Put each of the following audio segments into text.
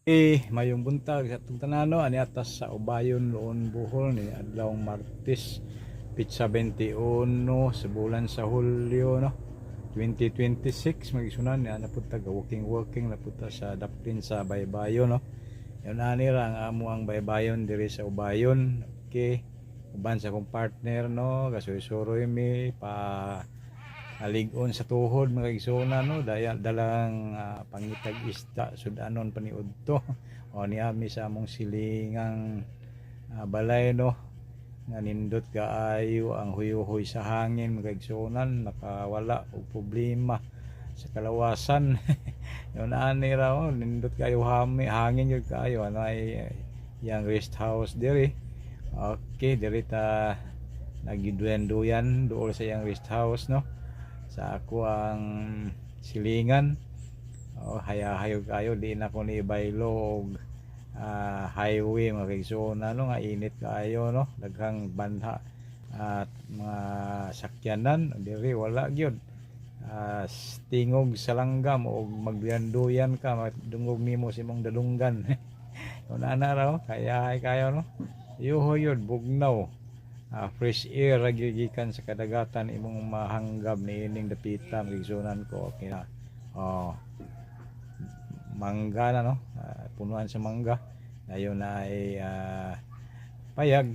Eh, mayong buntag sa atong tanan, no, ani atas sa Ubayon, Loon, Bohol ni adlawng Martes, petsa 21 sa bulan sa Hulyo, no, 2026, mga igsuonan. Ni ana pud ta walking walking na pud ta sa daplin sa Baybayon, no. Yun ani ra ang amo ang baybayon diri sa Ubayon. Okay, uban sa akong partner, no, gasuroy mi pa alig-on sa tuhod, mga igsuonan, no, daya dalang pangitag isda, sudanon pa ni udto. O niami sa among silingang balay, no, nga nindot kaayo ang huyuhoy sa hangin, mga igsuonan, nakawala og problema sa kalawasan. Yun ani ra, oh, nindot kaayo hangin yun kaayo. Ano ay yang rest house diri. Okay, diri ta nagiduyan-duyan duol sa iyang rest house, no, sa ako ang silingan. Oh, hayahayo kayo, di na ko ni baylo og highway, mga kaigsuonan, no, nga init kaayo, no, daghang banha at mga sakyanan. Diri wala gyud. Tingog sa langgam og magduyan-duyan ka, madungog nimo sa imong dalunggan. Una na raw kaya ay kayo, no, yuho yun bugnaw, fresh air ra gyud gikan sa kadagatan imong mahanggab ni ining dapita, mga igsuonan ko. Okay na, oh, mangga na, no, punuan sa mangga. Dayon na ay payag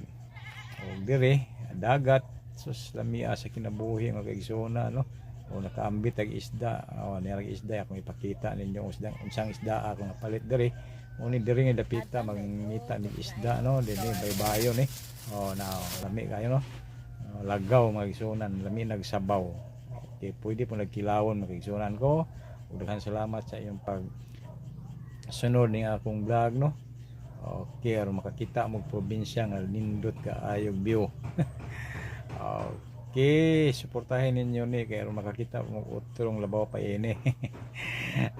og diri dagat. Sus, lamia sa kinabuhi, mga kaigsuonan, no. O nakaambit ag isda. O niya isda, akong ipakita ninyo isda, unsang isda ako napalit diri. Uni diri nga dapita mangita mig isda, no, dinhi baybayon eh. O na, lami kayo, no. O, lagaw, mga igsuonan, lami nagsabaw. Okay, pwede po nagkilawon, mga igsuonan ko. Ug daghan salamat sa iyong pag sunod ning akong vlog, no. Okay, aron makakita mo probinsya nga nindot kaayog view. Okay, suportahin ninyo ni kay aron makakita mo utrong labaw pa ini.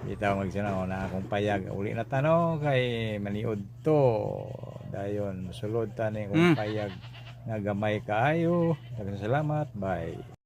Bitaw magsana na akong payag. Uli na ta, no, kay maniud to. Dayon musulod ta ni akong payag nga gamay kaayo. Daghang salamat. Bye.